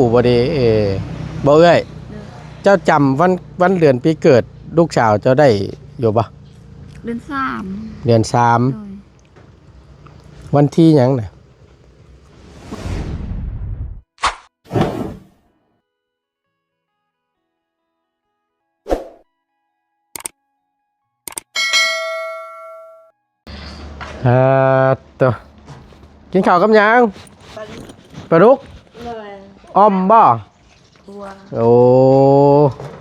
ຜູ້ບໍ່ເດ້ ບໍ່ເອື້ອຍ? ເຈົ້າຈຳວັນ ວັນເດືອນປີເກີດລູກສາວເຈົ້າໄດ້ຢູ່ບໍ່? ເດືອນສາມ ເດືອນສາມ ໂດຍ ວັນທີຫຍັງນະ? ອ່າ ໂຕ ກິນເຂົ້າກັບຫຍັງ? ປາດຸກ ປາດຸກ? ໂດຍ ອ່ອມບໍ່? ໂອ້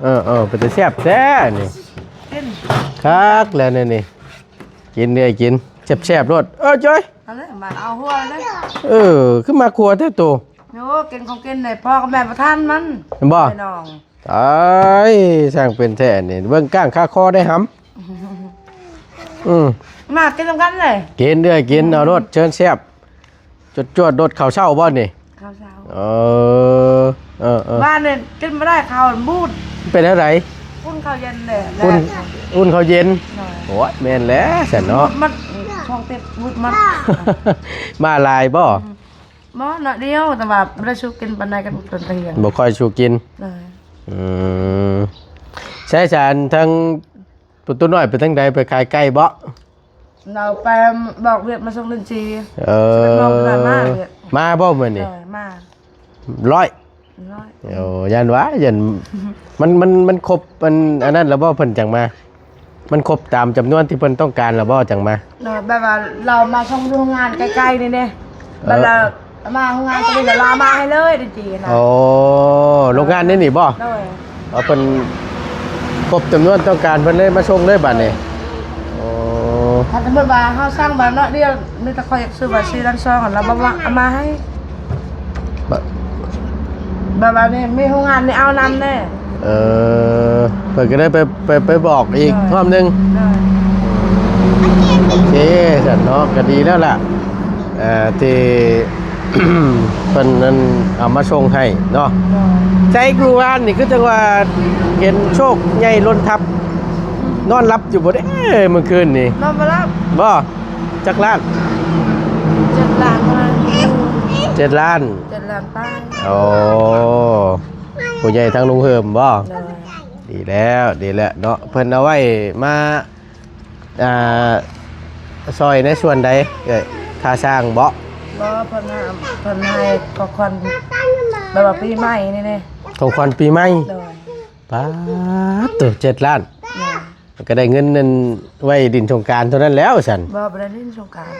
ເອີໆ ເປັນຕາແຊບແທ້ນີ້ ກິນ ຄັກແລ້ວນີ້ ກິນເດີ້ ກິນແຊບໆໂລດ. ເອີ ຈ້ອຍ ເອົາເລີຍ ມາເອົາຫົວເລີຍ. ເອີ ຄືມາຄົວແທ້ໂຕ? ໂອ້ ກິນຂອງກິນໃນພໍ່ກັບແມ່ປະທານມັນ ແມ່ນບໍ່? ຕາຍ ຊ່າງເປັນແທ້ນີ້ ເບິ່ງກ້າງຄາຄໍໄດ້ຫຳ. ອືມ ມາກິນນຳກັນເລີຍ ກິນເດີ້ ກິນ ເອົາໂລດ ເຊີນແຊບ ຈວດໆໂລດ. ເຂົ້າເຊົ້າບໍ່ນີ້? ເຂົ້າເຊົ້າ ເອີ ເອີໆ ບ້ານນີ້ກິນບໍ່ໄດ້ ເຂົ້າບູດ. ເປັນແນວໃດ? ອຸ່ນເຂົ້າເຢັນແຫຼະ ອຸ່ນ ອຸ່ນເຂົ້າເຢັນ. ໂດຍ ໂອ້ຍ ແມ່ນແຫຼະຊັ້ນເນາະ ມັນ ຊ່ອງຕິດບູດມັນ. ມາຫຼາຍບໍ່? ອືມ ບໍ່ ໜ້ອຍດຽວ ແຕ່ວ່າບໍ່ໄດ້ສູ່ກິນປານໃດກັນ ເພິ່ນກະຮຽງ ບໍ່ຄ່ອຍສູ່ກິນ. ເອີ ອືມ ໃຊ້ສານທາງປະຕູນ້ອຍໄປທາງໃດ? ໄປຂາຍໄກ່ບໍ່? ລາວໄປບອກວຽກມາສົ່ງເດືອນສີ່. ເອີ ສິບເອັດໂມງ ມາວຽກ ມາບໍ່ມື້ນີ້? ເອີ ມາ ຮ້ອຍ ຮ້ອຍ. ໂອ້ ຢ້ານວ່າ ຢ້ານ ມັນ ມັນ ມັນຄົບ ອັນ ອັນນັ້ນແລ້ວບໍ່ ເພິ່ນຈັ່ງມາ? ມັນຄົບຕາມຈຳນວນທີ່ເພິ່ນຕ້ອງການແລ້ວບໍ່ ຈັ່ງມາ? ເນາະ ແບບວ່າລາວມາສົ່ງໂຮງງານໃກ້ໆນີ້ເດ້ ເອີ ແບບວ່າມາໂຮງງານຕົວນີ້ແລ້ວລາວມາໃຫ້ເລີຍຈັ່ງຊີ້ນະ. ໂອ້ ໂຮງງານໃນນີ້ບໍ່? ໂດຍ ເອົາ ເພິ່ນຄົບຈຳນວນຕ້ອງການ ເພິ່ນເລີຍມາສົ່ງເລີຍບາດນີ້. ໂອ້ ຄັນສົມມຸດວ່າເຮົາສັ່ງມາໜ້ອຍດຽວ ມີແຕ່ຂ້ອຍຢາກຊື້ວ່າສີ່ລ້ານສອງ ລາວບໍ່ວ່າເອົາມາໃຫ້. ບ- ແບບວ່ານີ້ມີໂຮງງານນີ້ເອົານຳແດ່. ເອີ ເພິ່ນກໍໄດ້ໄປ ໄປ ໄປບອກອີກ ໂດຍ ຮອບໜຶ່ງ. ໂດຍ ໂອເຄ ຊັ້ນເນາະ ກໍດີແລ້ວລະ ເອີ ທີ່ເພິ່ນນັ້ນເອົາມາສົ່ງໃຫ້ເນາະ. ໂດຍ ໃຈກູວານນີ້ຄືຈັ່ງວ່າເຫັນໂຊກໃຫຍ່ລົ້ນທັບ ນອນຫຼັບຢູ່ບໍ່ເດ້ມື້ຄືນນີ້? ນອນບໍ່ຫຼັບ. ບໍ່? ຈັກລ້ານ? ເຈັດລ້ານປາຍ. ເຈັດລ້ານ? ເຈັດລ້ານປາຍ. ໂອ້ ຜູ້ໃຫຍ່ທາງລຸງເຮີມບໍ່? ໂດຍ ດີແລ້ວ ດີແລ້ວເນາະ ເພິ່ນເອົາໄວ້ມາ ອ່າ ຊ່ອຍໃນສ່ວນໃດເອີຍ? ຄ່າສ້າງບໍ່? ບໍ່ ເພິ່ນໃຫ້ ເພິ່ນໃຫ້ຂອງຂວັນແບບວ່າປີໃໝ່ນີ້ເດ້. ຂອງຂວັນປີໃໝ່? ໂດຍ ປາດໂຕ ເຈັດລ້ານ. ໂດຍ ກໍໄດ້ເງິນນັ້ນໄວ້ຫຼິ້ນສົງການເທົ່ານັ້ນແລ້ວຊັ້ນ. ບໍ່ ບໍ່ໄດ້ຫຼິ້ນສົງການ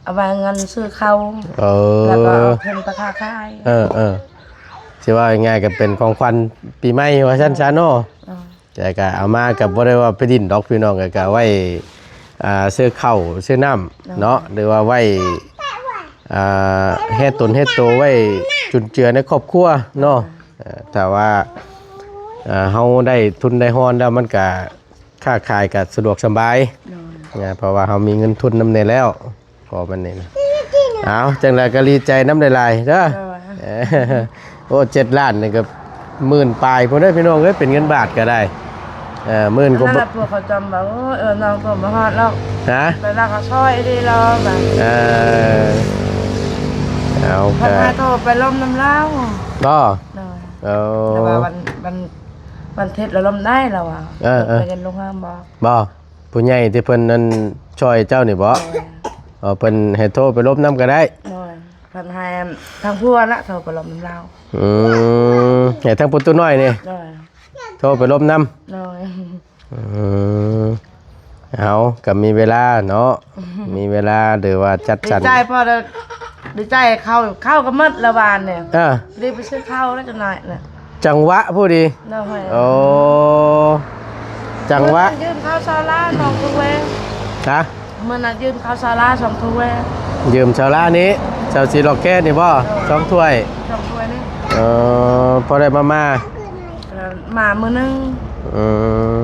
ເອົາໄວ້ເງິນຊື້ເຂົ້າ. ເອີ ແລ້ວກໍເອົາເງິນໄປຄ້າຂາຍ. ເອີໆ ຊິເວົ້າງ່າຍໆ ກໍເປັນຂອງຂວັນປີໃໝ່ວ່າຊັ້ນຊະເນາະ. ເອີ ແຕ່ກໍເອົາມາກໍບໍ່ໄດ້ວ່າໄປຫຼິ້ນດອກພີ່ນ້ອງ ກໍ ກໍໄວ້ ອ່າ ຊື້ເຂົ້າຊື້ນ້ຳເນາະ ຫຼືວ່າໄວ້ ອ່າ ເຮັດຕົນເຮັດໂຕ ໄວ້ຈຸນເຈືອໃນຄອບຄົວເນາະ. ເອີ ຖ້າວ່າ ເຮົາໄດ້ທຶນໄດ້ຮອນແລ້ວ ມັນກະຄ້າຂາຍກະສະດວກສະບາຍ ໂດຍ ນະ ເພາະວ່າເຮົາມີເງິນທຶນນຳແດ່ແລ້ວ ກໍມັນນີ້ນະ. ເອົາ ຈັ່ງໃດກໍດີໃຈນຳຫຼາຍໆເດີ. ໂດຍ ເອີ ໂອ້ ເຈັດລ້ານນີ້ກໍໝື່ນປາຍພຸ້ນເດີພີ່ນ້ອງເອີຍ ເປັນເງິນບາດກໍໄດ້. ເອີ ໝື່ນກວ່າ ນັ້ນລະ ພວກເຂົາຈຳວ່າ ໂອ້ຍ ເອີ ນ້ອງກໍບໍ່ຮອດແລ້ວ. ຮະ? ໄປລາວກໍຊ່ອຍດີແລ້ວບາດ. ເອີ ເອົາ ເພິ່ນ ກໍ ໃຫ້ໂທໄປລົມນຳລາວ. ບໍ່? ໂດຍ ເອີ ແຕ່ວ່າວັນ ວັນ ວັນທິດລະລົມໄດ້ລະວ່າ. ເອີໆ ໄປເຮັດໂຮງງານບໍ່? ບໍ່? ຜູ້ໃຫຍ່ທີ່ເພິ່ນນັ້ນຊ່ອຍເຈົ້ານີ້ບໍ່? ໂດຍ ເອີ ເພິ່ນໃຫ້ໂທໄປລົມນຳກໍໄດ້. ໂດຍ ເພິ່ນໃຫ້ທາງຜົວລະໂທໄປລົມນຳລາວ. ອືມ ໃຫ້ທາງປະຕູນ້ອຍນີ້ ໂດຍ ໂທໄປລົມນຳ. ໂດຍ ອືມ ເອົາ ກໍມີເວລາເນາະ ມີເວລາ ຫຼືວ່າຈັດສັນ. ດີໃຈພໍໄດ້ ດີໃຈ ເຂົ້າ ເຂົ້າກໍໝົດລະວານນີ້. ເອີ ດີໄປຊື້ເຂົ້າແລ້ວຈັກໜ້ອຍນະ. ຈັງຫວະພໍດີ. ໂດຍ ໂອ້ ຈັງຫວະ. ມື້ນັ້ນຢືມເຂົ້າຊາວລາວສອງຖ້ວຍ. ຮະ? ມື້ນັ້ນຢືມເຂົ້າຊາວລາວສອງຖ້ວຍ. ຢືມຊາວລາວນີ້ ຊາວສີ່ຫຼອກແກ້ນີ້ບໍ່? ໂດຍ ສອງຖ້ວຍ. ສອງຖ້ວຍນີ້. ເອີ ພໍໄດ້ມາ ມາ ເອີ ມາມື້ໜຶ່ງ. ອືມ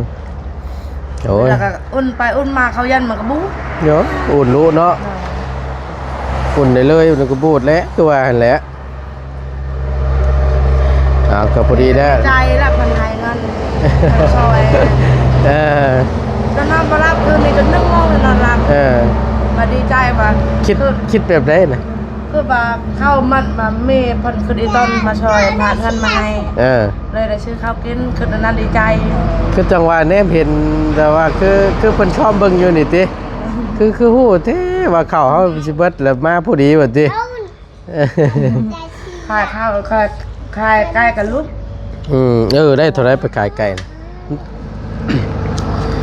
ໂອ້ຍ ແລ້ວກໍອຸ່ນໄປອຸ່ນມາ ເຂົ້າເຢັນມັນກໍບູດ. ເນາະ ອຸ່ນລຸເນາະ. ເນາະ ອຸ່ນໄດ້ເລີຍ ມັນກໍບູດແຫຼະ ຄືວ່າຫັ້ນແຫຼະ. ເອົາ ກໍພໍດີແລ້ວ ໃຈລະ ເພິ່ນໃຫ້ເງິນຊ່ອຍ. ເອີ ກໍນອນບໍ່ຫຼັບ ຄືນນີ້ຈົນໜຶ່ງໂມງນອນຫຼັບ. ເອີ ກໍດີໃຈວ່າ ຄິດ ຄິດແບບໃດນະ? ຄືວ່າເຂົ້າມັດມາ ແມ່ເພິ່ນຄືອີຕອນມາຊ່ອຍ ພາເງິນມາໃຫ້ ເອີ ເລີຍໄດ້ຊື້ເຂົ້າກິນ ຄືອັນນັ້ນດີໃຈ ຄືຈັ່ງວ່າແນມເຫັນ ແຕ່ວ່າຄື ຄືເພິ່ນຊອມເບິ່ງຢູ່ນີ້ຕິ ຄື ຄືຮູ້ແທ້ວ່າເຂົ້າເຮົາຊິເບິດ ແລ້ວມາພໍດີວ່າຕິ. ຂາຍເຂົ້າ ຂາຍ ຂາຍໄກ່ກັບລູກ ອືມ ເອີ ໄດ້ເທົ່າໃດໄປຂາຍໄກ່ນະ?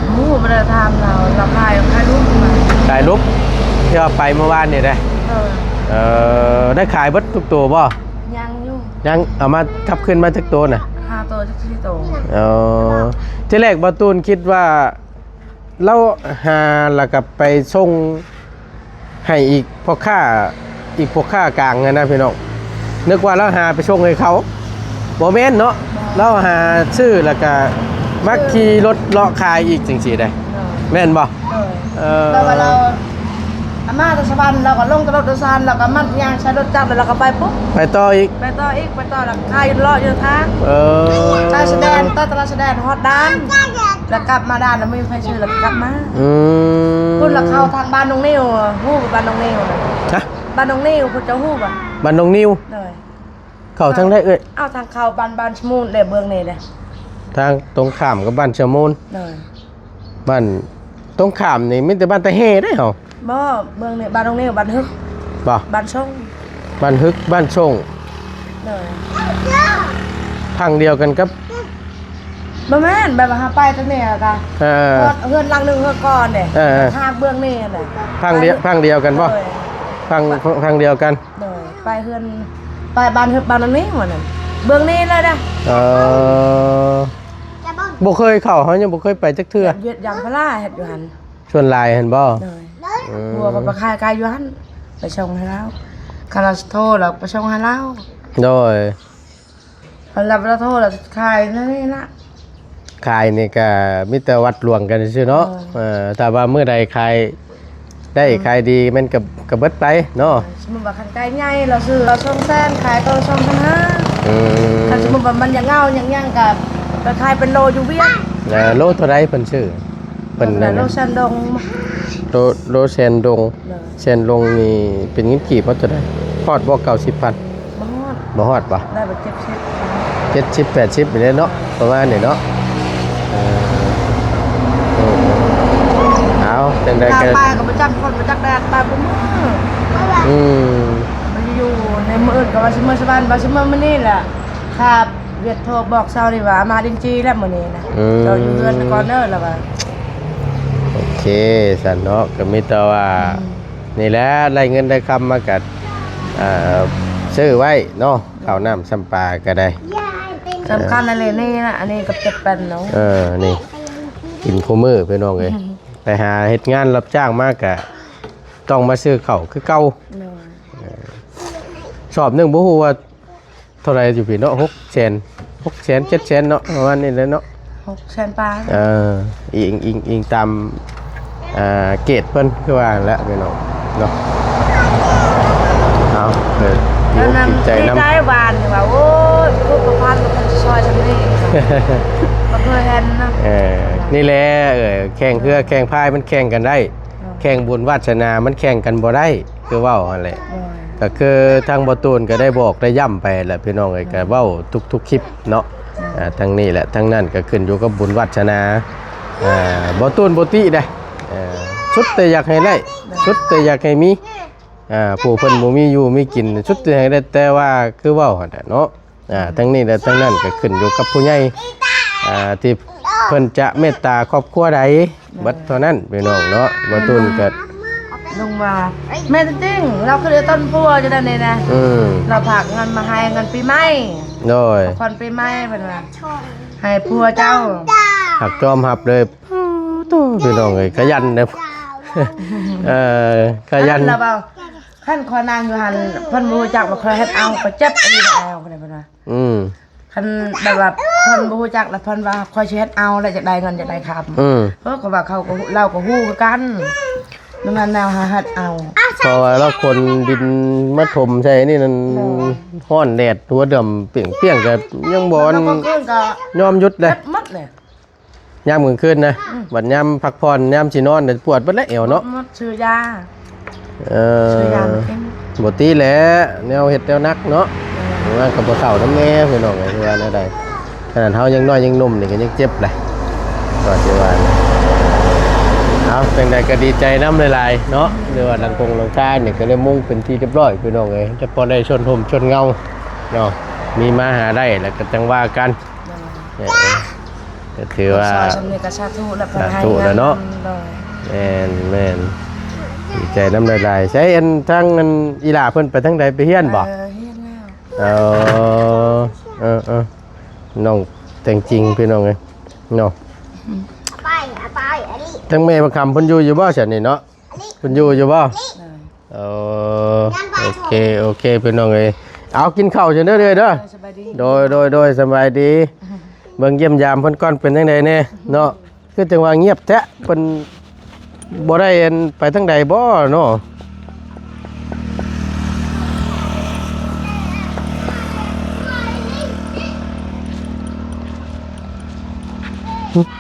ໂອ້ ບໍ່ໄດ້ຖາມລາວ ລາວຂາຍ ຂາຍລູກ ຂາຍລູກ ທີ່ວ່າໄປເມື່ອວານນີ້ເດ້ ເອີ ເອີ ໄດ້ຂາຍເບິດທຸກໂຕບໍ່? ຍັງຢູ່ ຍັງ ເອົາມາກັບຄືນມາຈັກໂຕນະ? ຫ້າໂຕ ຈັກສີ່ໂຕ ເອີ ທີແລກບ່າວຕູນຄິດວ່າ ລາວຫາແລ້ວກໍໄປສົ່ງໃຫ້ອີກພໍ່ຄ້າ ອີກພໍ່ຄ້າກາງຫັ້ນນະພີ່ນ້ອງ ນຶກວ່າລາວຫາໄປສົ່ງໃຫ້ເຂົາ ບໍ່ແມ່ນເນາະ ລາວຫາຊື້ແລ້ວກໍມາຂີ່ລົດເລາະຂາຍອີກຈັ່ງຊີ້ເດ້ ແມ່ນບໍ່? ເອີ ແບບວ່າລາວ ອາ ມາແຕ່ສະຫວັນ ລາວກໍລົງແຕ່ລົດໂດຍສານ ລາວກໍມາຍ່າງໃສ່ລົດຈັກ ແລ້ວລາວກໍໄປປຸບ ໄປຕໍ່ອີກ ໄປຕໍ່ອີກ ໄປຕໍ່ ແລ້ວຂາຍຢູ່ເລາະຢູ່ທາງ ເອີ ຕາດສະແດນ ຕາດຕະຫຼາດສະແດນ ຮອດດ່ານ ແລ້ວກັບມາດ່ານ ແລ້ວບໍ່ມີໃຜຊື້ ແລ້ວກໍກັບມາ ອືມ ພຸ້ນລະ ເຂົ້າທາງບ້ານໜອງນິວ ຮູ້ບ້ານໜອງນິວນະ ຮະ ບ້ານໜອງນິວ ພຸ້ນເຈົ້າຮູ້ບໍ່? ບ້ານໜອງນິວ ໂດຍ ເຂົ້າທາງໃດເອື້ອຍ? ເອົາທາງເຂົ້າບ້ານ ບ້ານຊະມູນເດ້ ເບື້ອງນີ້ເດ້ ທາງຕົງຂ້າມກັບບ້ານຊະມູນ ໂດຍ ບ້ານຕົງຂ້າມນີ້ມີແຕ່ບ້ານຕາແຮ່ເດ້ເຮົາ ບໍ່ ເບື້ອງນີ້ບ້ານໜອງນິວ ບ້ານຮຶກ ບໍ່ ບ້ານຊົງ ບ້ານຮຶກ ບ້ານຊົງ ໂດຍ ທາງດຽວກັນກັບ ບໍ່ແມ່ນ ແບບວ່າເຮົາໄປທາງນີ້ແລ້ວກະ ເອີ ຮອດເຮືອນຫຼັງໜຶ່ງເຮືອນກ່ອນເດ້ ເອີ ທາງເບື້ອງນີ້ຫັ້ນແຫຼະ ທາງດຽວ ທາງດຽວກັນບໍ່? ໂດຍ ທາງ ທາງດຽວກັນ ໂດຍ ໄປເຮືອນ ໄປບ້ານເຮືອນ ບ້ານອັນນີ້ຫັ້ນນະ ເບື້ອງນີ້ແຫຼະເດ້ ເອີ ບໍ່ເຄີຍເຂົ້າ ເຮົາຍັງບໍ່ເຄີຍໄປຈັກເທື່ອ ຫວຽດຢາງພາລາເຮັດຢູ່ຫັ້ນ ສ່ວນຫຼາຍຫັ້ນບໍ່? ໂດຍ ອືມ ຜົວກໍໄປຂາຍໄກ່ຢູ່ຫັ້ນ ໄປສົ່ງໃຫ້ລາວ ຄັນລາວໂທລາວໄປສົ່ງໃຫ້ລາວ ໂດຍ ຄັນລາວບໍ່ໄດ້ໂທລາວຂາຍໃນນີ້ລະ ຂາຍນີ້ກະມີແຕ່ວັດຫຼວງກັນຊື່ເນາະ ເອີ ເອີ ຖ້າວ່າມື້ໃດຂາຍໄດ້ ອືມ ຂາຍດີແມ່ນກະ ກະເບິດໄປເນາະ ເອີ ສົມມຸດວ່າຄັນໄກ່ໃຫຍ່ລາວຊື້ລາວສອງແສນ ຂາຍໂຕລະສອງແສນຫ້າ ອືມ ຄັນສົມມຸດວ່າມັນຢາກເຫງົາຢາກຫຍັງກະໄປຂາຍເປັນໂລຢູ່ວຽງ ເອີ ໂລເທົ່າໃດເພິ່ນຊື້? ເພິ່ນນັ້ນ ໂລແສນດົງ ໂລ ໂລແສນດົງ ໂດຍ ແສນດົງນີ້ເປັນເງິນກີບເຮົາເທົ່າໃດ? ຮອດບໍ່ ເກົ້າສິບພັນ? ບໍ່ຮອດ ບໍ່ຮອດບໍ່? ໄດ້ບໍ່ ເຈັດສິບ ເຈັດສິບ ແປດສິບນີ້ແຫຼະເນາະ ປະມານນີ້ເນາະ ເອີ ເອີ ເອົາ ຈັ່ງໃດກໍ ໄປກໍບໍ່ຈັກຝົນບໍ່ຈັກແດດ ໄປບໍ່ມື້ ອືມ ມັນຢູ່ໃນມື້ອື່ນກໍວ່າຊິເມືອສະຫວັນ ວ່າຊິເມືອມື້ນີ້ແຫຼະ ຖ້າ ວຽດໂທບອກເຊົ້ານີ້ວ່າມາດິນຈີແລ້ວມື້ນີ້ນະ ອືມ ເຈົ້າຢູ່ເຮືອນກ່ອນເດີລະວ່າ ໂອເຄຊັ້ນເນາະ ກໍມີແຕ່ວ່າ ອືມ ນີ້ແຫຼະ ໄດ້ເງິນໄດ້ຄຳມາກໍ ເອີ ຊື້ໄວ້ເນາະ ເຂົ້ານ້ຳຊຳປາກໍໄດ້ ສຳຄັນອັນນີ້ນະ ອັນນີ້ກໍເຈັດພັນເນາະ ເອີ ນີ້ ກິນຄູ່ມື້ພີ່ນ້ອງເອີຍ ໄປຫາເຮັດງານຮັບຈ້າງມາກໍຕ້ອງມາຊື້ເຂົ້າຄືເກົ່າ ໂດຍ ເອີ ສອບໜຶ່ງບໍ່ຮູ້ວ່າ ເທົ່າໃດຢູ່ພີ້ເນາະ ຫົກແສນ ຫົກແສນ ເຈັດແສນເນາະ ປະມານນີ້ແຫຼະເນາະ ຫົກແສນປາຍ ເອີ ອີງ ອີງ ອີງຕາມ ອ່າ ເກດເພິ່ນ ຄືວ່າຫັ້ນແຫຼະພີ່ນ້ອງເນາະ ເອົາ ເອີ ດີອົກດີໃຈນຳ ດີໃຈຫວານວ່າ ໂອ້ຍ ຄູກະພັນມັນຊິຊ່ອຍຊ່ຳນີ້ ບໍ່ເຄີຍເຫັນນະ ເອີ ນີ້ແຫຼະ ເອີ ແຂ່ງເຮືອແຂ່ງພາຍມັນແຂ່ງກັນໄດ້ ແຂ່ງບຸນວາດສະໜາມັນແຂ່ງກັນບໍ່ໄດ້ ຄືເວົ້າຫັ້ນແຫຼະ ໂດຍ ກໍຄືທາງບ່າວຕູນກໍໄດ້ບອກໄດ້ຢ້ຳໄປແຫຼະພີ່ນ້ອງເອີຍ ໂດຍ ກໍເວົ້າທຸກໆຄລິບເນາະ ໂດຍ ອ່າ ທັງນີ້ແຫຼະທັງນັ້ນກໍຂຶ້ນຢູ່ກັບບຸນວາດສະໜາ ອ່າ ບ່າວຕູນບໍ່ຕິເດ້ ອ່າ ສຸດແຕ່ຢາກໃຫ້ໄດ້ ໂດຍ ສຸດແຕ່ຢາກໃຫ້ມີ ອ່າ ຜູ້ເພິ່ນບໍ່ມີຢູ່ມີກິນ ສຸດແຕ່ຢາກໃຫ້ໄດ້ ແຕ່ວ່າຄືເວົ້າຫັ້ນແຫຼະເນາະ ອ່າ ທັງນີ້ແລະທັງນັ້ນກໍຂຶ້ນຢູ່ກັບຜູ້ໃຫຍ່ ອ່າ ທີ່ເພິ່ນຈະເມດຕາຄອບຄົວໃດ ເບິດເທົ່ານັ້ນພີ່ນ້ອງເນາະ ບ່າວຕູນກໍ ລຸງວ່າ ແມ່ນຈິງ ລາວຄືໄດ້ຕົ້ນຜົວຈັ່ງໃດນີ້ນະ ອືມ ລາວຝາກເງິນມາໃຫ້ເງິນປີໃໝ່ ໂດຍ ຂອງຂວັນປີໃໝ່ເພິ່ນວ່າ ໃຫ້ຜົວເຈົ້າ ຮັກຈອມຮັບເລີຍ ໂອ້ໂຕ ພີ່ນ້ອງເອີຍ ຂະຫຍັນເດີ ເອີ ຂະຫຍັນ ລາວເວົ້າ ຄັນຂ້ອຍນັ່ງຢູ່ຫັ້ນ ເພິ່ນບໍ່ຮູ້ຈັກວ່າຂ້ອຍເຮັດເອົາ ຂ້ອຍເຈັບອີ່ຫຼີແລ້ວ ເພິ່ນວ່າ ອືມ ຄັນແບບວ່າເພິ່ນບໍ່ຮູ້ຈັກ ແລ້ວເພິ່ນວ່າຂ້ອຍຊິເຮັດເອົາ ແລ້ວຢາກໄດ້ເງິນຢາກໄດ້ຄຳ ອືມ ເອີ ກໍວ່າເຂົາກໍ ລາວກໍຮູ້ຄືກັນ ມັນແມ່ນແນວຫາເຮັດເອົາ ເພາະວ່າລາວຂົນດິນມາຖົມໃສ່ນີ້ນັ້ນ ໂດຍ ຮ້ອນແດດ ຫົວດຳປ່ຽງໆ ກໍຍັງບໍ່ ລາວກໍຄືນກໍຍອມຢຸດເດ້ ເຈັບໝົດເລີຍ ຍາມກາງຄືນນະ ອືມ ບັດຍາມພັກຜ່ອນ ຍາມຊິນອນ ປວດເບິດແລ້ວແອວເນາະ ໝົດ ຊື້ຢາ ເອີ ຊື້ຢາມາກິນ ບໍ່ຕິແຫຼະ ແນວເຮັດແນວໜັກເນາະ ມັນກໍບໍ່ເທົ່ານຳແດ່ພີ່ນ້ອງເອີຍ ວ່າແນວໃດ ຂະໜາດເຮົາຍັງນ້ອຍຍັງໜຸ່ມນີ້ກໍຍັງເຈັບແຫຼະ ກໍຊິວ່າ ເອົາ ຈັ່ງໃດກໍດີໃຈນຳຫຼາຍໆເນາະ ຫຼືວ່າຫຼັງກົງຫຼັງຄານີ້ກໍໄດ້ມຸງເປັນທີ່ຮຽບຮ້ອຍພີ່ນ້ອງເອີຍ ຈະພໍໄດ້ຊົນຮົ່ມຊົນເງົາເນາະ ມີມາຫາໄດ້ແລ້ວກໍຈັ່ງວ່າກັນ ໂດຍ ເອີ ກໍຖືວ່າ ຊ່ອຍຊ່ຳນີ້ກໍສາທຸແລ້ວ ສາທຸແລ້ວເນາະ ໂດຍ ແມ່ນໆ ດີໃຈນຳຫຼາຍໆ ໃສ ອັນ ທາງ ອັນ ອີຫຼ້າເພິ່ນໄປທາງໃດ ໄປຮຽນບໍ່? ເອີ ຮຽນແລ້ວ ເອີ ເອີໆ ນ້ອງແຕ່ງຈິງພີ່ນ້ອງເອີຍເນາະ ທາງແມ່ບັກຄຳເພິ່ນຢູ່ຢູ່ບໍ່ຊັ້ນນີ້ເນາະ? ເພິ່ນຢູ່ຢູ່ບໍ່? ໂດຍ ເອີ ໂອເຄ ໂອເຄ ພີ່ນ້ອງເອີຍ ເອົາ ກິນເຂົ້າຊັ້ນເດີເອື້ອຍເດີ ໂດຍ ສະບາຍດີ ໂດຍ ໂດຍ ໂດຍ ສະບາຍດີ ເບິ່ງຢ້ຽມຢາມເພິ່ນກ່ອນ ເປັນຈັ່ງໃດແດ່ເນາະ ຄືຈັ່ງວ່າງຽບແທ້ ເພິ່ນບໍ່ໄດ້ ອັນ ໄປທາງໃດບໍ່ເນາະ?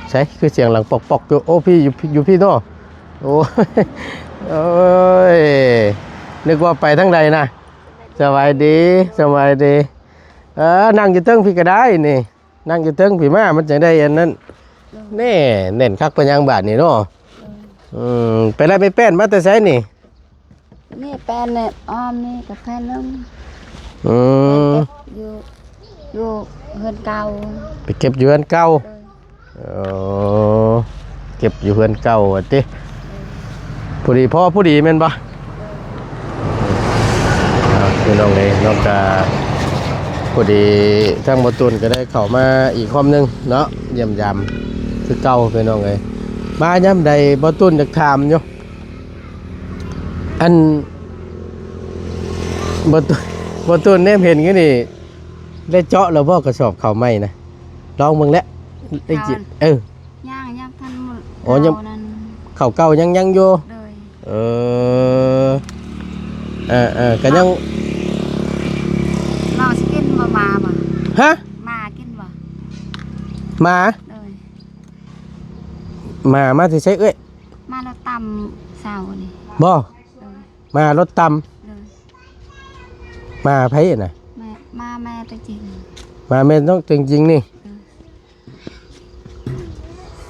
ໃສ ຄືສຽງຫຼັງປອກໆຢູ່ ໂອ້ ພີ່ ຢູ່ ຢູ່ພີ້ເນາະ ໂອ້ຍ ໂອ້ຍ ນຶກວ່າໄປທາງໃດນະ ສະບາຍດີ ສະບາຍດີ ເອີ ນັ່ງຢູ່ເທິງພີ້ກໍໄດ້ນີ້ ນັ່ງຢູ່ເທິງພີ້ມາ ມັນຈັ່ງໄດ້ອັນນັ້ນ ແນ່ ແໜ້ນຄັກປານຫຍັງບາດນີ້ເນາະ ອືມ ໄປໄດ້ໄປແປ້ນມາແຕ່ໃສນີ້? ນີ້ແປ້ນນີ້ ອ້ອມນີ້ກໍແຜ່ນໜຶ່ງ ອືມ ເກັບຢູ່ ຢູ່ເຮືອນເກົ່າ ໄປເກັບຢູ່ເຮືອນເກົ່າ ໂດຍ ເອີ ເກັບຢູ່ເຮືອນເກົ່າວ່າຕິ ໂດຍ ພໍດີພໍ ພໍດີແມ່ນບໍ່? ໂດຍ ອ່າ ພີ່ນ້ອງເອີຍເນາະ ກະພໍດີທາງບໍ່ຕຸນກໍໄດ້ເຂົ້າມາອີກຮອບໜຶ່ງເນາະ ຢ້ຽມຢາມຄືເກົ່າ ພີ່ນ້ອງເອີຍ ມາຍາມໃດບໍ່ຕຸນຢາກຖາມຢູ່ ອັນ ບໍ່ຕຸ ບໍ່ຕຸນແນມເຫັນຢູ່ນີ້ ໄດ້ເຈາະແລ້ວບໍ່ກະສອບເຂົ້າໃໝ່ນະ? ລອງເບິ່ງແຫຼະ ໄດ້ຈິ ເອີ ຍັງ ຍັງທັນໝົດ ອໍ ຍັງ ເຂົ້ານັ້ນ ເຂົ້າເກົ່າຍັງ ຍັງຢູ່ ໂດຍ ເອີ ເອີໆ ກະຍັງ ນ້ອງຊິກິນບໍ່ ໝາບໍ່? ຮະ? ໝາກິນບໍ່? ໝາ? ໂດຍ ໝາ ມາແຕ່ໃສເອື້ອຍ? ມາລົດຕຳເຊົ້ານີ້ ບໍ່? ໂດຍ ມາລົດຕຳ ໂດຍ ມາໃຜນະ? ມາ ມາແມ່ຕົວຈິງ ມາແມ່ນ້ອງຕົວຈິງນີ້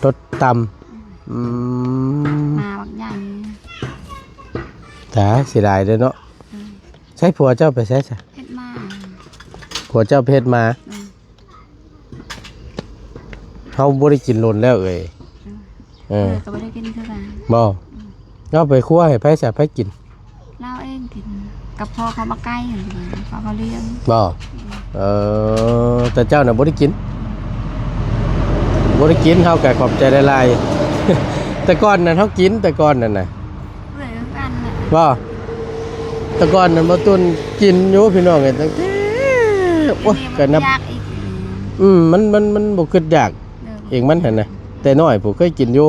ໂດຍ ລົດຕຳ ອືມ ອືມ ມາບັກໃຫຍ່ ຕາຍ ເສຍດາຍເດ້ເນາະ ໂດຍ ໃສ ຜົວເຈົ້າໄປໃສຊະ? ເຮັດມາ ຜົວເຈົ້າໄປເຮັດມາ ໂດຍ ເຮົາບໍ່ໄດ້ກິນດົນແລ້ວເອີຍ ເອີ ເອີ ເອີ ກໍບໍ່ໄດ້ກິນຄືກັນ ບໍ່ ອືມ ເອົາໄປຄົວໃຫ້ໃຜຊະ ໃຜກິນ? ລາວເອງກິນ ກັບພໍ່ເຂົາມາໄກຫັ້ນ ພໍ່ເຂົາລ້ຽງ ບໍ່ ອືມ ເອີ ແຕ່ເຈົ້ານະບໍ່ໄດ້ກິນ ບໍ່ໄດ້ກິນ ເຮົາກໍຂອບໃຈຫຼາຍໆ ແຕ່ກ່ອນນັ້ນເຮົາກິນ ແຕ່ກ່ອນນັ້ນນະ ເອື້ອຍຄືກັນແຫຼະ ບໍ່ ແຕ່ກ່ອນນັ້ນບໍ່ຕຸນກິນຢູ່ພີ່ນ້ອງເອີຍ ຕັ້ງແຕ່ ໂອ້ຍ ກໍນັບ ອືມ ມັນ ມັນ ມັນບໍ່ຄິດຢາກ ເອີ ເອງມັນຫັ້ນນະ ແຕ່ນ້ອຍຜູ້ເຄີຍກິນຢູ່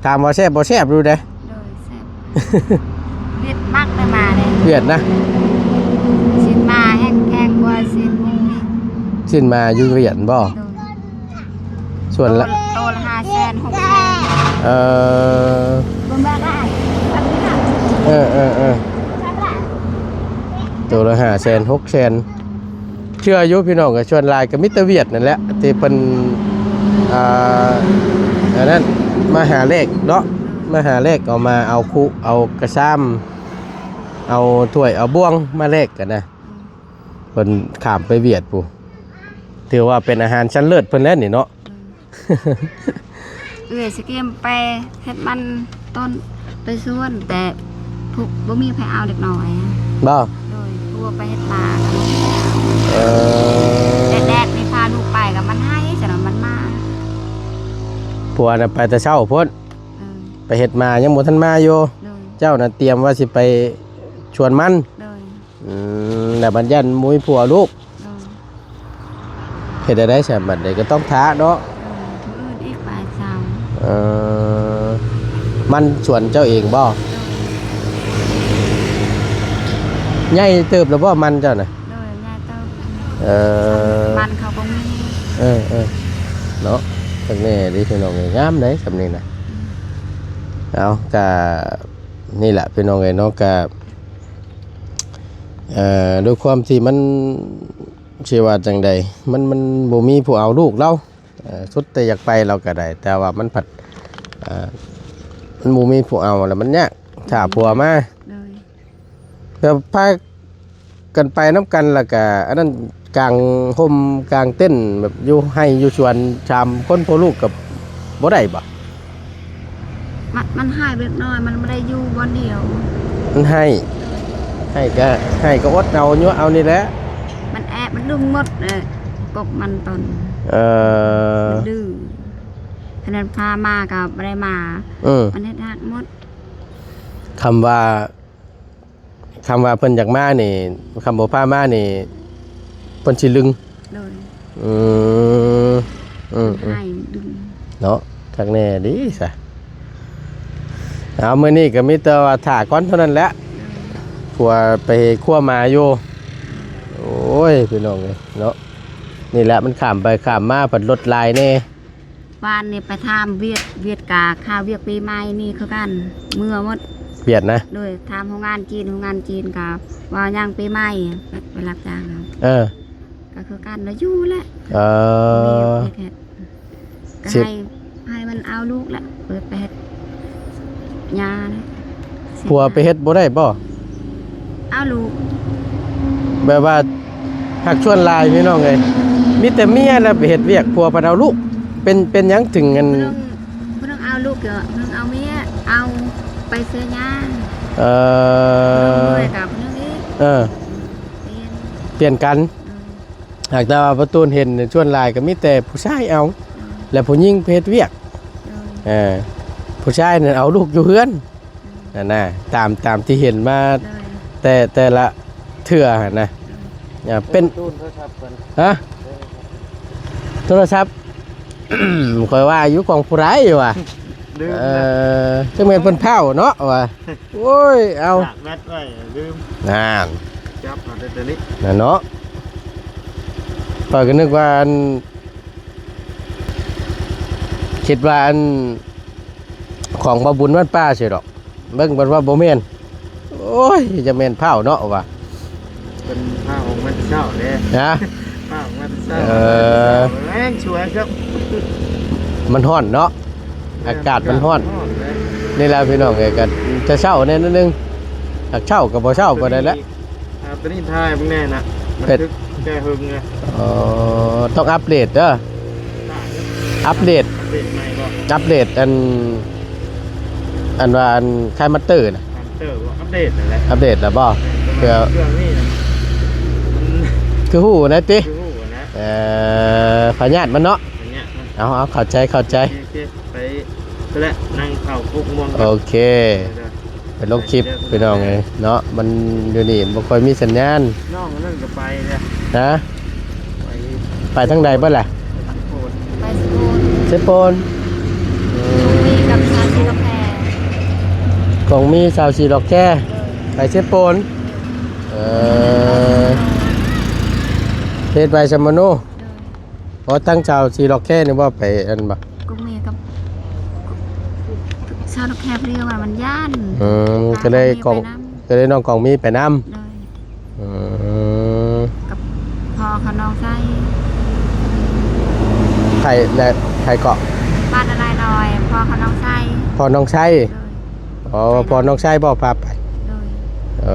ຖາມວ່າແຊບບໍ່ ແຊບຢູ່ເດ້ ໂດຍ ແຊບ ຫວຽດມັກໄດ້ມາເດ້ ຫວຽດນະ ຊີ້ນໝາແຮງ ແພງກວ່າຊີ້ນໝູອີກ ຊີ້ນໝາຢູ່ຫວຽດບໍ່? ໂດຍ ສ່ວນລະ ໂຕ ໂຕລະຫ້າແສນ ຫົກແສນ ເອີ ເອີໆໆ ໂຕລະຫ້າແສນ ຫົກແສນ ເຊື່ອຢູ່ພີ່ນ້ອງ ກໍສ່ວນຫຼາຍກໍມີແຕ່ຫວຽດນັ້ນແຫຼະ ທີ່ເພິ່ນ ອ່າ ອັນນັ້ນ ມາຫາແລກເນາະ ມາຫາແລກ ເອົາມາ ເອົາຄຸ ເອົາກະຊາມ ເອົາຖ້ວຍ ເອົາບ່ວງມາແລກກັນນະ ເພິ່ນຂ້າມໄປຫວຽດພຸ້ນ ຖືວ່າເປັນອາຫານຊັ້ນເລີດເພິ່ນແຫຼະນີ້ເນາະ. ເອື້ອຍຊິກຽມໄປເຮັດມັນຕົ້ນໄປສວນ ແຕ່ຜູ້ ບໍ່ມີໃຜເອົາເດັກນ້ອຍ ບໍ່? ໂດຍ ຜົວໄປເຮັດມາ ເອີ ແຕ່ແດດນີ້ພາລູກໄປກໍມັນໄຫ້ ຈັ່ງນັ້ນມັນມາ ຜົວນະໄປແຕ່ເຊົ້າພຸ້ນ ເອີ ໄປເຮັດມາຍັງບໍ່ທັນມາຢູ່ ໂດຍ ເຈົ້ານະຕຽມວ່າຊິໄປສວນມັນ ໂດຍ ອືມ ແລ້ວບັດຢ້ານບໍ່ມີຜົວລູກ ໂດຍ ເຮັດແນວໃດຊະ ບັດນີ້ກໍຕ້ອງຖ້າເນາະ ໂດຍ ມື້ອື່ນອີກບ່າຍສາມ ເອີ ມັນສວນເຈົ້າເອງບໍ່? ໂດຍ ໃຫຍ່ເຕີບແລ້ວບໍ່ມັນເຈົ້ານະ? ໂດຍ ໃຫຍ່ເຕີບ ເອີ ມັນເຂົາກໍມີ ເອີໆ ເນາະ ຄັກແນ່ເດ້ພີ່ນ້ອງເອີຍ ງາມເດ້ສ່ຳນີ້ນະ ເອົາ ກະ ນີ້ແຫຼະພີ່ນ້ອງເອີຍເນາະ ກະ ເອີ ດ້ວຍຄວາມທີ່ມັນ ຊິວ່າຈັ່ງໃດ ມັນ ມັນບໍ່ມີຜູ້ເອົາລູກລາວ ເອີ ສຸດແຕ່ຢາກໄປລາວກໍໄດ້ ແຕ່ວ່າມັນພັດ ເອີ ມັນບໍ່ມີຜູ້ເອົາ ແລ້ວມັນຍາກ ຖ້າຜົວມາ ໂດຍ ແລ້ວພາກັນໄປນຳກັນ ແລ້ວກະອັນນັ້ນ ກາງຮົ່ມກາງເຕັນ ແບບຢູ່ໄຮ່ຢູ່ສວນ ສາມຄົນພໍ່ລູກກໍບໍ່ໄດ້ບໍ? ມັນ ມັນໃຫ້ເລັກນ້ອຍ ມັນບໍ່ໄດ້ຢູ່ບ່ອນດຽວ ມັນໃຫ້ ໃຫ້ກໍ ໃຫ້ກໍອົດເອົາ ຍົວະເອົານີ້ແຫຼະ ມັນແອບ ມັນດຶງໝົດເລີຍ ກົກມັນຕົນ ເອີ ມັນດື້ ຂະໜາດພາມາກໍບໍ່ໄດ້ມາ ເອີ ມັນເຮັດຮັກໝົດ ຄຳວ່າ ຄຳວ່າເພິ່ນຢາກມານີ້ ຄຳບໍ່ພາມານີ້ ເພິ່ນຊິລຶງ ໂດຍ ອືມ ອືມ ອືມ ໃຫ້ດຶງ ເນາະ ຄັກແນ່ເດຊະ ເອົາ ມື້ນີ້ກໍມີແຕ່ວ່າຖ້າກ່ອນເທົ່ານັ້ນແຫຼະ ໂດຍ ຜົວໄປຄົວໝາຢູ່ ໂອ້ຍ ພີ່ນ້ອງເອີຍເນາະ ນີ້ແຫຼະ ມັນຂ້າມໄປຂ້າມມາ ພັດລົດຫຼາຍແນ່ ວານນີ້ໄປຖາມວຽກ ວຽກກະຄ່າວຽກປີໃໝ່ນີ້ຄືກັນ ເມືອໝົດ ວຽກນະ ໂດຍ ຖາມໂຮງງານຈີນ ໂຮງງານຈີນກໍວ່າຍັງປີໃໝ່ ໄປ ໄປຮັບຈ້າງເອົາ ເອີ ກໍຄືກັນ ແລ້ວຢູ່ແຫຼະ ເອີ ມີວຽກເຮັດ ກໍໃຫ້ ໃຫ້ມັນເອົາລູກແຫຼະ ເປີດໄປເຮັດ ຍານະ ຜົວໄປເຮັດບໍ່ໄດ້ບໍ່? ເອົາລູກ ແບບວ່າຮັກຊວນຫຼາຍພີ່ນ້ອງເອີຍ ມີແຕ່ເມຍແຫຼະໄປເຮັດວຽກ ຜົວພັດເອົາລູກ ເປັນ ເປັນຫຍັງເຖິງອັນ ຜູ້ໜຶ່ງ ຜູ້ໜຶ່ງເອົາລູກ ຜູ້ໜຶ່ງເອົາເມຍ ເອົາໄປເສຍຍາ ເອີ ຜູ້ໜຶ່ງເມື່ອຍກັບຜູ້ໜຶ່ງອີກ ເອີ ປ່ຽນ ປ່ຽນກັນ ເອີ ຫາກແຕ່ວ່າປະຕູນເຫັນສ່ວນຫຼາຍກໍມີແຕ່ຜູ້ຊາຍເອົາ ເອີ ແລະຜູ້ຍິງໄປເຮັດວຽກ ໂດຍ ເອີ ຜູ້ຊາຍນັ້ນເອົາລູກຢູ່ເຮືອນ ໂດຍ ນັ້ນນະ ຕາມ ຕາມທີ່ເຫັນມາ ໂດຍ ແຕ່ ແຕ່ລະເທື່ອຫັ້ນນະ ໂດຍ ເປັນ ປະຕູນໂທລະສັບເພິ່ນ ຮະ ໂທລະສັບ ຂ້ອຍວ່າຢູ່ຂອງຜູ້ໃດວ່າ ລືມ ເອີ ຈັ່ງແມ່ນເພິ່ນເຜົາເນາະວ່າ ໂອ້ຍ ເອົາ ສາກແບັດໄວ້ ລືມ ນັ້ນ ຈັບເອົາແຕ່ໂຕນີ້ ນັ້ນເນາະ ຂ້ອຍກໍນຶກວ່າອັນ ຄິດວ່າອັນ ຂອງບ່າວບຸນວັດປ່າຊິດອກ ເບິ່ງເພິ່ນວ່າບໍ່ແມ່ນ ໂອ້ຍ ຈະແມ່ນເຜົາເນາະວ່າ ເພິ່ນພາອອກມາແຕ່ເຊົ້າເດ້ ຮະ ພາອອກມາແຕ່ເຊົ້າ ເອີ ແຮງສວຍຄັບ ມັນຮ້ອນເນາະ ອາກາດມັນຮ້ອນ ຮ້ອນເດ້ ນີ້ແຫຼະພີ່ນ້ອງເອີຍ ກໍຈະເຊົ້າແດ່ໜ້ອຍໜຶ່ງ ຫາກເຊົ້າກໍບໍ່ເຊົ້າປານໃດແຫຼະ ໂຕນີ້ ອ່າ ໂຕນີ້ຖ່າຍເບິ່ງແດ່ນະ ມັນເຮັດ ຄືແກ່ເຫິງເລີຍ ອໍ ຕ້ອງອັບເດດເດີ ອັບເດດ ອັບເດດໃໝ່ບໍ່? ອັບເດດອັນ ອັນວ່າອັນ KineMaster ນະ KineMaster ບໍ່ ອັບເດດນັ້ນແຫຼະ ອັບເດດແລ້ວບໍ່? ແມ່ນ ເພື່ອ ເຄື່ອງນີ້ນະ ມັນ ຄືຮູ້ນະຕິ ຄືຮູ້ນະ ເອີ ພະຍາດມັນເນາະ ພະຍາດມັນ ເອົາ ເອົາ ເຂົ້າໃຈ ເຂົ້າໃຈ ໂອເຄ ໂອເຄ ໄປ ໄປແຫຼະ ນັ່ງເຂົ້າກົກມ່ວງ ໂອເຄ ໄປລົງຄລິບພີ່ນ້ອງເອີຍເນາະ ມັນຢູ່ນີ້ບໍ່ຄ່ອຍມີສັນຍານ ນ້ອງອັນນັ້ນກໍໄປແລ້ວ ຮະ ໄປ ໄປທາງໃດເບິດລະ? ໄປເຊໂປນ ເຊໂປນ ອືມ ມີກັບຊາວຊີລັອກແຄ ຂອງມີຊາວຊີລັອກແຄ ໂດຍ ໄປເຊໂປນ ເອີ ເຮັດໃບສຳມະໂນ ໂດຍ ອໍ ທາງຊາວຊີລັອກແຄນີ້ບໍ່ໄປອັນບໍ່? ກົງເມກັບຊາວລັອກແຄ ເພິ່ນວ່າມັນຢ້ານ ອືມ ກໍເລີຍ ນ້ອງກົງມີໄປນຳ ກໍເລີຍນ້ອງກົງມີໄປນຳ ໂດຍ ອືມ ກັບພໍ່ຂະນ້ອງໄຊ ໃຜ ແລະ ໃຜເກາະ? ບ້ານນາລາຍນ້ອຍ ພໍ່ຂະນ້ອງໄຊ ພໍ່ນ້ອງໄຊ ໂດຍ ອໍ ໄປນຳ ພໍ່ນ້ອງໄຊບໍ່ພາໄປ? ໂດຍ ເອີ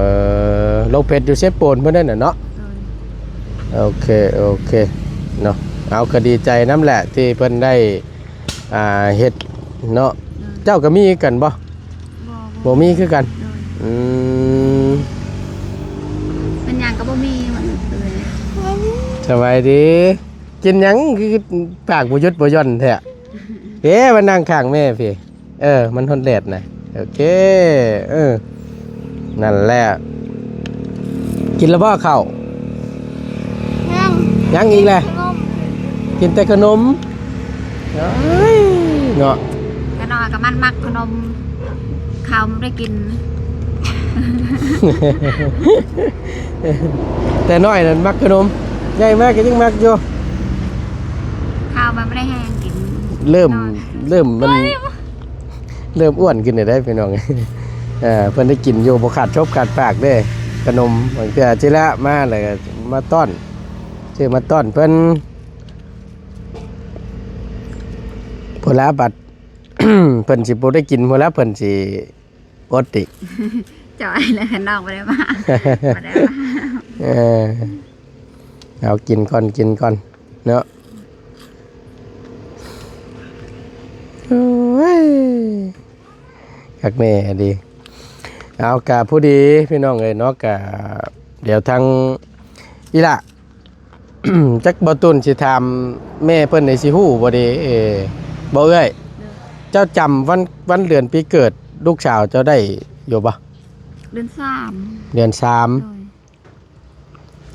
ລົງເພັດຢູ່ເຊໂປນເພິ່ນນັ້ນນະເນາະ ໂດຍ ໂອເຄ ໂອເຄເນາະ ເອົາ ກໍດີໃຈນຳແຫຼະທີ່ເພິ່ນໄດ້ ອ່າ ເຮັດເນາະ ໂດຍ ເຈົ້າກໍມີຄືກັນບໍ່? ບໍ່ ບໍ່ ບໍ່ມີຄືກັນ ໂດຍ ອືມ ເປັນຫຍັງກໍບໍ່ມີ ເອີຍ ສະບາຍດີ ກິນຫຍັງຄືປາກບໍ່ຢຸດບໍ່ຢ່ອນແທ້? ເອີ ມານັ່ງຂ້າງແມ່ພີ້ ເອີ ມັນຮ້ອນແດດນະ ໂອເຄ ເອີ ນັ້ນແຫຼະ ກິນແລ້ວບໍ່ເຂົ້າ? ຍັງ ຍັງອີກແຫຼະ ຂະໜົມ ກິນແຕ່ຂະໜົມ ເອີຍ ເນາະ ກະນ້ອຍກະມັນມັກຂະໜົມ ເຂົ້າມັນບໍ່ໄດ້ກິນ ແຕ່ນ້ອຍນັ້ນມັກຂະໜົມ ໃຫຍ່ມາກະຍັງມັກຢູ່ ເຂົ້າມັນບໍ່ໄດ້ແຮງກິນ ເລີ່ມ ເລີ່ມມັນ ເລີ່ມອ້ວນຂຶ້ນແລ້ວເດ້ພີ່ນ້ອງ ເອີ ເພິ່ນໄດ້ກິນຢູ່ບໍ່ຂາດສົບຂາດປາກເດ້ ຂະໜົມ ບາງເທື່ອຊິລະມາແລ້ວກໍມາຕ້ອນ ຊື້ມາຕ້ອນເພິ່ນ ຜູ້ລາບັດ ເພິ່ນຊິບໍ່ໄດ້ກິນ ຜູ້ລາເພິ່ນຊິອົດອີກ ຈອຍແລ້ວ ນ້ອງບໍ່ໄດ້ມາ ບໍ່ໄດ້ມາ ເອີ ເອົາກິນກ່ອນ ກິນກ່ອນເນາະ ໂອ້ຍ ຄັກແນ່ອີ່ຫຼີ ເອົາ ກະພໍດີພີ່ນ້ອງເອີຍເນາະ ກະດຽວທາງອີ່ຫຼ້າ ຈັກບໍ່ຕຸນຊິຖາມແມ່ເພິ່ນນີ້ຊິຮູ້ບໍ່ເດ ເອີ ບໍ່ເອື້ອຍ ເຈົ້າຈຳວັນ ວັນເດືອນປີເກີດລູກສາວເຈົ້າໄດ້ຢູ່ບໍ່? ເດືອນສາມ ເດືອນສາມ ໂດຍ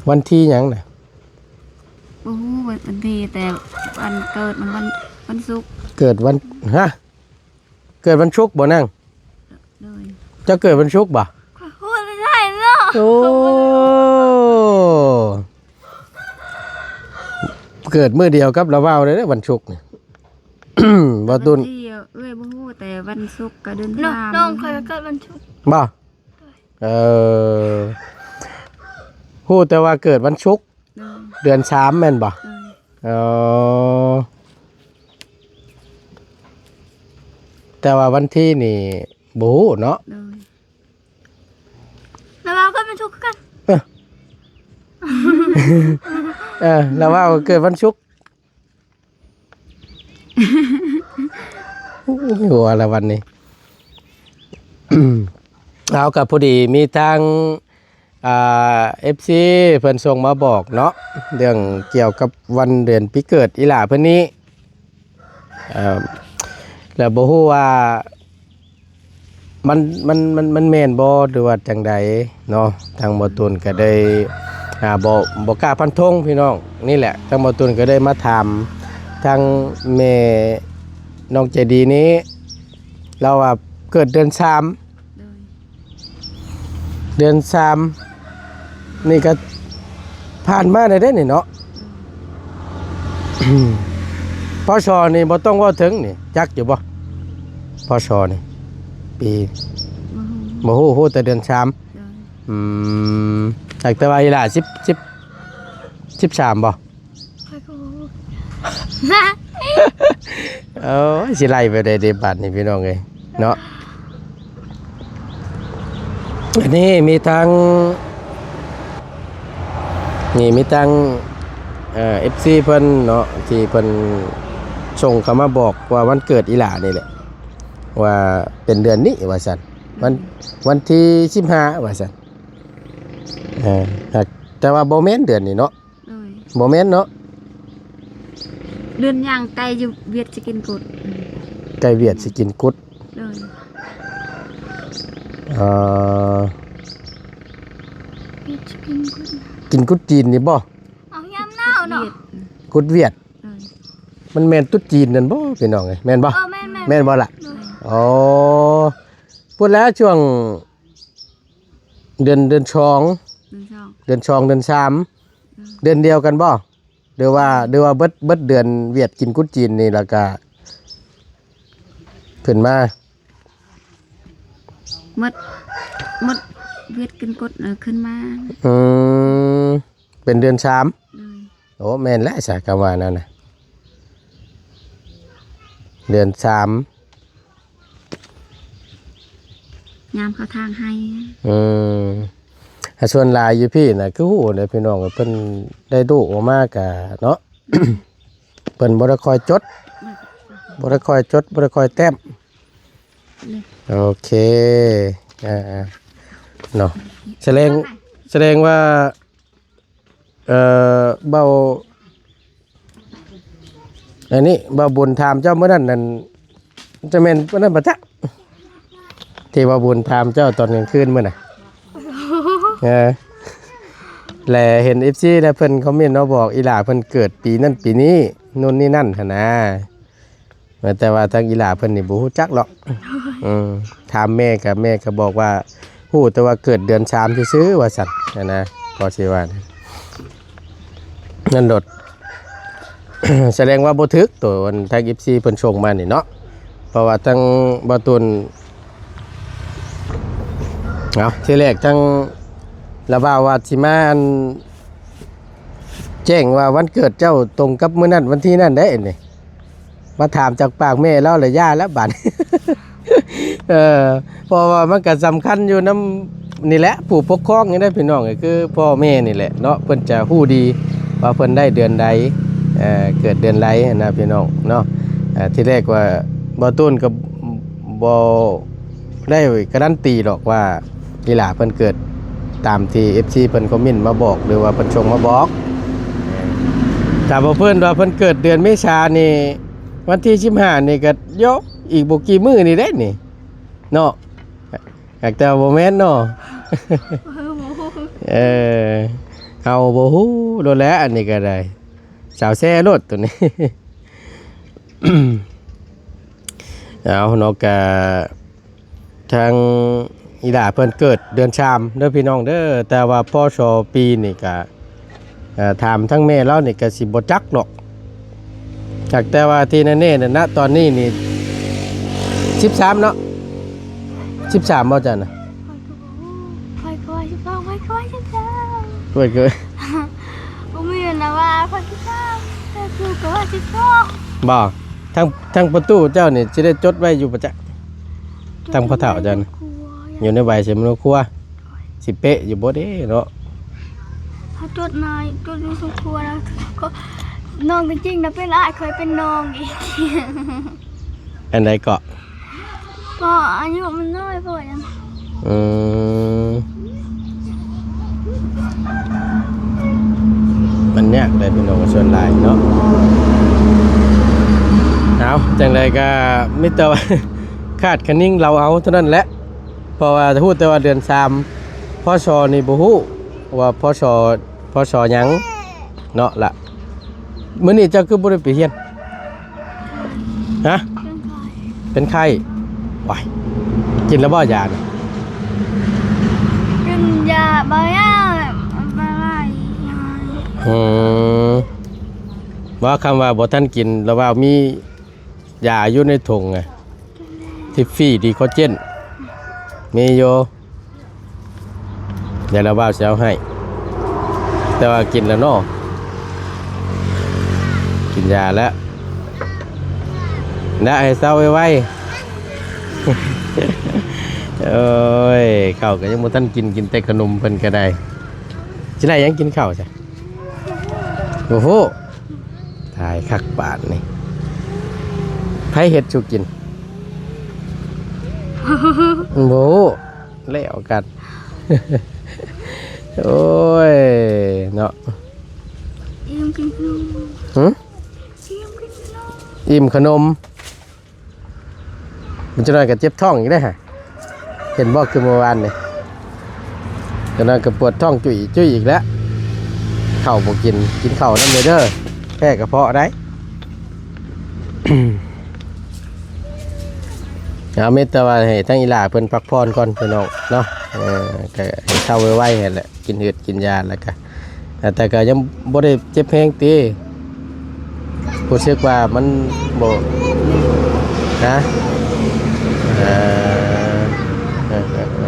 ວັນທີຫຍັງນະ? ບໍ່ຮູ້ວັນທີ ແຕ່ວັນເກີດມັນວັນ ວັນສຸກ ເກີດວັນ ຮະ? ເກີດວັນສຸກບໍ່ນາງ? ໂດຍ ເຈົ້າເກີດວັນສຸກບໍ່? ຂ້ອຍຮູ້ໄດ້ເນາະ ໂອ້ ເກີດມື້ດຽວກັບລາວເວົ້າເດ້ ວັນສຸກນີ້ ບໍ່ຕຸນ ວັນທີເອື້ອຍບໍ່ຮູ້ ແຕ່ວັນສຸກກໍເດືອນ ນ້ອງ ສາມ ນ້ອງຂ້ອຍກໍເກີດວັນສຸກ ບໍ່? ເອີ ຮູ້ແຕ່ວ່າເກີດວັນສຸກ ໂດຍ ເດືອນສາມແມ່ນບໍ່? ໂດຍ ເອີ ແຕ່ວ່າວັນທີນີ້ບໍ່ຮູ້ເນາະ ໂດຍ ລາວກໍເປັນສຸກຄືກັນ ເອີ ເອີ ລາວວ່າເກີດວັນສຸກ ຫົວລະວັນນີ້ ເອົາ ກໍພໍດີມີທາງ ອ່າ ເອັຟຊີ ເພິ່ນສົ່ງມາບອກເນາະ ເລື່ອງກ່ຽວກັບວັນເດືອນປີເກີດອີ່ຫຼ້າເພິ່ນນີ້ ເອີ ແລ້ວບໍ່ຮູ້ວ່າ ມັນ ມັນ ມັນ ມັນແມ່ນບໍ່ ຫຼືວ່າຈັ່ງໃດເນາະ ທາງບໍ່ຕຸນກໍໄດ້ ອ່າ ບໍ່ ບໍ່ກ້າຟັນທົງພີ່ນ້ອງ ນີ້ແຫຼະ ທາງບໍ່ຕຸນກໍໄດ້ມາຖາມທາງແມ່ນ້ອງໃຈດີນີ້ ລາວວ່າເກີດເດືອນສາມ ໂດຍ ເດືອນສາມ ນີ້ກໍຜ່ານມາໄດ້ເດ້ນີ້ເນາະ ພ.ສ. ນີ້ບໍ່ຕ້ອງເວົ້າເຖິງນີ້ ຈັກຢູ່ບໍ່? ພ.ສ. ນີ້ ປີ ບໍ່ຮູ້ ບໍ່ຮູ້ ຮູ້ແຕ່ເດືອນສາມ ໂດຍ ອືມ ຈັກແຕ່ວ່າອີ່ຫຼ້າ ສິບ ສິບ ສິບສາມບໍ່? ຂ້ອຍກໍບໍ່ຮູ້ ເອີຍ ຊິໄລ່ໄປໄດ້ເດບາດນີ້ພີ່ນ້ອງເອີຍເນາະ ອັນນີ້ມີທັງ ນີ້ມີທັງ ເອີ ເອັຟຊີ ເພິ່ນເນາະ ທີ່ເພິ່ນສົ່ງເຂົ້າມາບອກວ່າວັນເກີດອີ່ຫຼ້ານີ້ແຫຼະ ວ່າເປັນເດືອນນີ້ວ່າຊັ້ນ ວັນ ວັນທີສິບຫ້າວ່າຊັ້ນ ເອີ ແຕ່ວ່າບໍ່ແມ່ນເດືອນນີ້ເນາະ ໂດຍ ບໍ່ແມ່ນເນາະ ເດືອນຫຍັງ ໄກ່ຢູ່ຫວຽດຊິກິນກຸດ ໄກ່ຫວຽດຊິກິນກຸດ ໂດຍ ເອີ ຫວຽດຊິກິນກຸດ ກິນກຸດຈີນນີ້ບໍ່? ເອົາຍາມໜາວເນາະ ຫວຽດ ກຸດຫວຽດ ໂດຍ ມັນແມ່ນຕຸດຈີນນັ້ນບໍ່ພີ່ນ້ອງເອີຍ ແມ່ນບໍ່? ເອີ ແມ່ນໆ ແມ່ນບໍ່ລະ? ໂດຍ ອໍ ພຸ້ນແຫຼະ ຊ່ວງ ເດືອນ ເດືອນສອງ ເດືອນສອງ ເດືອນສອງ ເດືອນສາມ ອືມ ເດືອນດຽວກັນບໍ່? ຫຼືວ່າ ຫຼືວ່າເບິດ ເບິດເດືອນຫວຽດກິນກຸດຈີນນີ້ ແລ້ວກະຂຶ້ນມາ ໝົດ ໝົດຫວຽດກິນກຸດ ເອີ ຂຶ້ນມາ ອືມ ເປັນເດືອນສາມ ອືມ ໂອ້ ແມ່ນແຫຼະຊະ ຄຳວ່ານັ້ນນະ ເດືອນສາມ ຍາມເຂົ້າທາງໄຮ່ ອືມ ແຕ່ສ່ວນຫຼາຍຢູ່ພີ້ນະ ຄືຮູ້ເດ້ພີ່ນ້ອງ ເພິ່ນໄດ້ດຸອອກມາກະເນາະ ເພິ່ນບໍ່ໄດ້ຄ່ອຍຈົດ ບໍ່ໄດ້ຄ່ອຍຈົດ ບໍ່ໄດ້ຄ່ອຍແຕ້ມ ໂອເຄ ອ່າໆ ເນາະ ສະແດງ ສະແດງວ່າ ເອີ ເບົາ ອັນນີ້ເບົາບຸນຖາມເຈົ້າມື້ນັ້ນນັ້ນ ຈະແມ່ນມື້ນັ້ນບໍ່ຈັກ ທີ່ເບົາບຸນຖາມເຈົ້າຕອນກາງຄືນມື້ນະ ເອີ ແລະເຫັນເອັຟຊີ ແລະເພິ່ນຄອມເມັນເນາະ ບອກອີ່ຫຼ້າເພິ່ນເກີດປີນັ້ນປີນີ້ ໂນ່ນນີ້ນັ້ນຫັ້ນນະ. ແຕ່ວ່າທາງອີ່ຫຼ້າເພິ່ນນີ້ບໍ່ຮູ້ຈັກດອກ ເອີ ຖາມແມ່ກໍ ແມ່ກໍບອກວ່າ ຮູ້ແຕ່ວ່າເກີດເດືອນສາມຊື່ໆ ວ່າຊັ້ນຫັ້ນນະ ກໍຊິວ່ານັ້ນໂລດ ສະແດງວ່າບໍ່ຖືກໂຕອັນທາງເອັຟຊີເພິ່ນສົ່ງມານີ້ເນາະ ເພາະວ່າທາງບ່າວຕຸນ ເອົາ ທີແລກທາງ ລະວ່າ ວ່າຊິມາ ອັນ ແຈ້ງວ່າວັນເກີດເຈົ້າຕົງກັບມື້ນັ້ນວັນທີນັ້ນເດ້ນີ້ ມາຖາມຈາກປາກແມ່ລາວລະຢ່າແລ້ວບາດ ເອີ ເພາະວ່າມັນກະສຳຄັນຢູ່ນຳນີ້ແຫຼະ ຜູ້ປົກຄອງນີ້ແຫຼະພີ່ນ້ອງ ກໍຄືພໍ່ແມ່ນີ້ແຫຼະເນາະ ເພິ່ນຈະຮູ້ດີວ່າເພິ່ນໄດ້ເດືອນໃດ ເອີ ເກີດເດືອນໃດຫັ້ນນະພີ່ນ້ອງເນາະ. ເອີ ທີແລກວ່າ ບໍ່ຕູນກໍບໍ່ ໄດ້ກາລັນຕີດອກວ່າອີ່ຫຼ້າເພິ່ນເກີດຕາມທີ່ເອັຟຊີເພິ່ນຄອມເມັນມາບອກ ຫຼືວ່າເພິ່ນສົ່ງມາບອກ. ຖ້າບໍ່ເພິ່ນວ່າເພິ່ນເກີດເດືອນເມສານີ້ ວັນທີສິບຫ້ານີ້ກໍໂຍ ອີກບໍ່ກີ່ມື້ນີ້ເດ້ນີ້ເນາະ. ຫາກແຕ່ວ່າບໍ່ແມ່ນເນາະ ເອີ ບໍ່ຮູ້ ເອີ ເຮົາບໍ່ຮູ້ໂລດແຫຼະ ອັນນີ້ກໍໄດ້ ສາວແຊໂລດໂຕນີ້. ເອົາເນາະ ກະທາງອີ່ຫຼ້າເພິ່ນເກີດເດືອນສາມເດີພີ່ນ້ອງເດີ, ແຕ່ວ່າ ພ.ສ. ປີນີ້ກະ ເອີ ຖາມທາງແມ່ລາວນີ້ກະຊິບໍ່ຈັກດອກ. ຈັກແຕ່ວ່າທີ່ແນ່ໆ ນະ ຕອນນີ້ນີ້ສິບສາມເນາະ, ສິບສາມບໍ່ເຈົ້ານະ? ຂ້ອຍກໍບໍ່ຮູ້ ຂ້ອຍກໍວ່າສິບສອງ ຂ້ອຍກໍວ່າສິບສາມ ຂ້ອຍກໍ ບໍ່ມີນະວ່າຂ້ອຍສິບສາມ ແຕ່ຄູກໍວ່າສິບສອງ ບໍ່? ທາງ ທາງປະຕູເຈົ້ານີ້ຊິໄດ້ຈົດໄວ້ຢູ່ບໍ່ຈະ? ທາງພໍ່ເຖົ້າເຈົ້ານະ ຢູ່ໃນໃບສຳມະໂນຄົວ ຊິເປະຢູ່ບໍ່ເດ້ເນາະ? ເຮົາຈົດນາ ຈົດຢູ່ສຳມະໂນຄົວນະ ກໍນ້ອງຈິງໆນະ ເປັນອ້າຍຂ້ອຍເປັນນ້ອງອີກ. ອັນໃດເກາະ? ເພາະອາຍຸມັນນ້ອຍໂພດ. ອືມ ມັນຍາກເດ້ພີ່ນ້ອງ ສ່ວນຫຼາຍເນາະ. ເອົາ ຈັ່ງໃດກໍມີແຕ່ວ່າ ຄາດຄະເນເດົາເອົາເທົ່ານັ້ນແຫຼະ ເພາະວ່າຮູ້ແຕ່ວ່າເດືອນສາມ ພ.ສ. ນີ້ບໍ່ຮູ້ວ່າ ພ.ສ. ພ.ສ. ຫຍັງເນາະລະ. ມື້ນີ້ເຈົ້າຄືບໍ່ໄດ້ໄປຮຽນ? ຮະ? ເປັນໄຂ້ ເປັນໄຂ້? ວ້າຍ ກິນແລ້ວບໍ່ຢານະ? ກິນຢາບາຢາ ບາຫຼາຍ. ອືມ ວ່າຄຳວ່າບໍ່ທັນກິນ ລະວ່າມີຢາຢູ່ໃນຖົງ ອະ ທິບຟີ ດີຄໍເຈນ ມີຢູ່. ດຽວລະບ່າວຊິເອົາໃຫ້ ແຕ່ວ່າກິນແລ້ວເນາະ ກິນຢາແລ້ວ ນະ ໃຫ້ເຊົາໄວໆ. ໂອ້ຍ ເຂົ້າກໍຍັງບໍ່ທັນກິນ ກິນແຕ່ຂະໜົມເພິ່ນກໍໄດ້. ຊິໄດ້ຫຍັງກິນເຂົ້າຊະ? ໂອ້ໂຫ ຕາຍຄັກບາດນີ້ ໃຜເຮັດສູ່ກິນ? ໂອ້ ແລ້ວກັນ ໂອ້ຍ ເນາະ ອີ່ມກິນຂະໜົມ ຫຶ? ອີ່ມກິນຂະໜົມ ອີ່ມຂະໜົມ. ມັນຈະໜ້ອຍກໍເຈັບທ້ອງອີກເດ້ ເຫັນບໍ່ ຄືເມື່ອວານນີ້ ຈະໜ້ອຍກໍປວດທ້ອງຈຸ້ຍໆອີກແລ້ວ. ເຂົ້າບໍ່ກິນ ກິນເຂົ້ານຳເດີ ແພ້ກະເພາະໄດ໋. ເອົາ ມີແຕ່ວ່າໃຫ້ທາງອີ່ຫຼ້າເພິ່ນພັກຜ່ອນກ່ອນພີ່ນ້ອງເນາະ ເອີ ກໍໃຫ້ເຊົາໄວໆຫັ້ນແຫຼະ ກິນເຫືອດກິນຢາແລ້ວກະ ແຕ່ກໍຍັງບໍ່ໄດ້ເຈັບແຮງຕິ? ຮູ້ສຶກວ່າມັນບໍ່ ຮະ? ເອີ ເອີ ເອີ ເອີ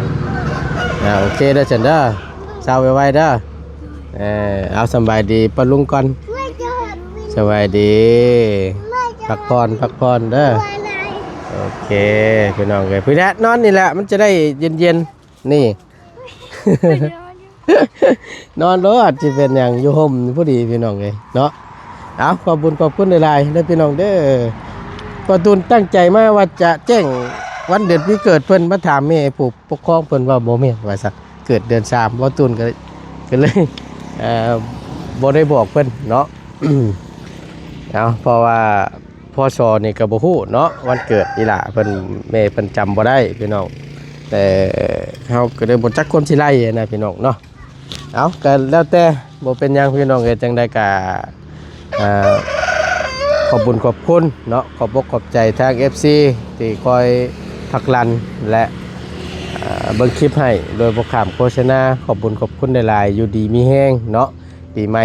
ອ່າ ໂອເຄເດີຊັ້ນເດີ ເຊົາໄວໆເດີ. ເອີ ເອົາ ສຳບາຍດີປ້າລຸງກ່ອນ ສະບາຍດີ ພັກຜ່ອນ ພັກຜ່ອນເດີ. ໂອເຄ ພີ່ນ້ອງເອີຍ ພຸ້ນແຫຼະ ນອນນີ້ແຫຼະ ມັນຈະໄດ້ເຢັນໆ ນີ້ ນອນໂລດ ຊິເປັນຫຍັງ ຢູ່ຮົ່ມພໍດີພີ່ນ້ອງເອີຍເນາະ. ເອົາ ຂອບບຸນຂອບຄຸນຫຼາຍໆເດີພີ່ນ້ອງເດີ. ພໍ່ຕູນຕັ້ງໃຈມາວ່າຈະແຈ້ງວັນເດືອນປີເກີດເພິ່ນ ມາຖາມແມ່ຜູ້ປົກຄອງເພິ່ນວ່າບໍ່ແມ່ນວ່າຊັ້ນ ເກີດເດືອນສາມ ພໍ່ຕູນກໍ ກໍເລີຍ ເອີ ບໍ່ໄດ້ບອກເພິ່ນເນາະ. ເອົາ ເພາະວ່າ ພ.ສ. ນີ້ກໍບໍ່ຮູ້ເນາະ ວັນເກີດອີ່ຫຼ້າເພິ່ນ ແມ່ເພິ່ນຈຳບໍ່ໄດ້ພີ່ນ້ອງ ແຕ່ເຮົາກໍເລີຍບໍ່ຈັກຄວາມຊິໄລ່ນະພີ່ນ້ອງເນາະ. ເອົາ ກໍແລ້ວແຕ່ ບໍ່ເປັນຫຍັງພີ່ນ້ອງເອີຍ ຈັ່ງໃດກໍ ເອີ ຂອບບຸນຂອບຄຸນເນາະ ຂອບອົກຂອບໃຈທາງເອັຟຊີທີ່ຄອຍຜັກດັນ ແລະ ເອີ ເບິ່ງຄລິບໃຫ້ໂດຍບໍ່ຂ້າມໂຄສະນາ ຂອບບຸນຂອບຄຸນຫຼາຍໆ ຢູ່ດີມີແຮງເນາະ. ປີໃໝ່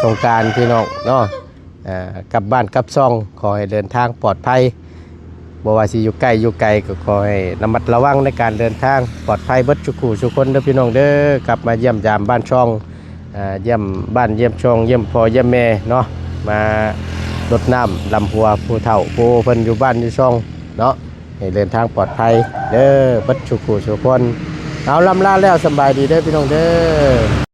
ສົງການ ພີ່ນ້ອງເນາະ ເອີ ກັບບ້ານກັບຊ່ອງ ຂໍໃຫ້ເດີນທາງປອດໄພ ບໍ່ວ່າຊິຢູ່ໃກ້ຢູ່ໄກ ກໍຂໍໃຫ້ລະມັດລະວັງໃນການເດີນທາງ ປອດໄພເບິດສູ່ຄູ່ສູ່ຄົນເດີພີ່ນ້ອງເດີ. ກັບມາຢ້ຽມຢາມບ້ານຊ່ອງ ອ່າ ຢ້ຽມບ້ານຢ້ຽມຊ່ອງ ຢ້ຽມພໍ່ຢ້ຽມແມ່ເນາະ ມາລົດນ້ຳດຳຫົວຜູ້ເຖົ້າຜູ້ເພິ່ນຢູ່ບ້ານຢູ່ຊ່ອງເນາະ ໃຫ້ເດີນທາງປອດໄພເດີ ເບິດສູ່ຄູ່ສູ່ຄົນ. ເອົາ ລ່ຳລາແລ້ວ ສຳບາຍດີເດີພີ່ນ້ອງເດີ.